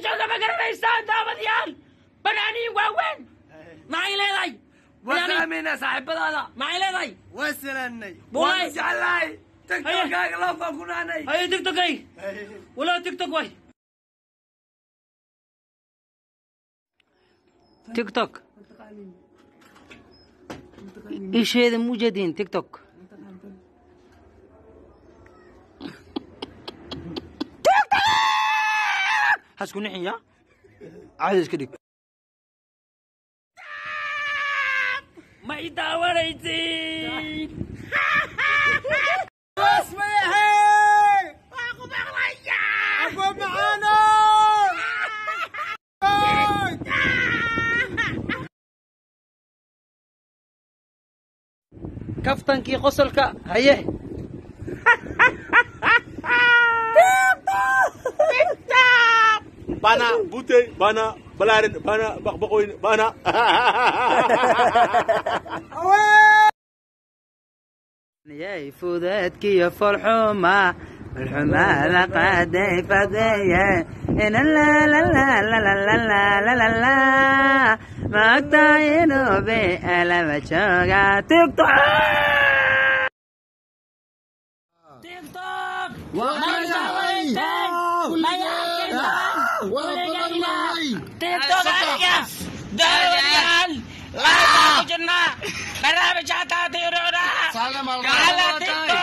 Jooga ma garanaysaan, daawadayaal, banaaniin waaweyn maxay leedahay? Wasalaamayna saaxiibadaada. Maxay leedahay? Waa salaamnay. Waay. Waan jeclahay TikTokaaga, love-baan ku naanay. Haye, TikTokay walaa TikTok way TikTok isheeda mujadiin TikTok hasku nixin ya caadi iska dhig. Ma i daawanaysid? Waa ku maqlaya. Kaftankii qosolka haye. Bana butey, bana balaarin, bana baqbaqoyn, bana. Yay fudaadkiyo folxuma falxumaada qaaday fadeeye ina la la la la la la la la la la maagtahay inuu be alaba jooga TikTok TikTok. TikTok aniga daawadayaal live ku jirnaa, barnaamij hataa tiirona kala TikTok.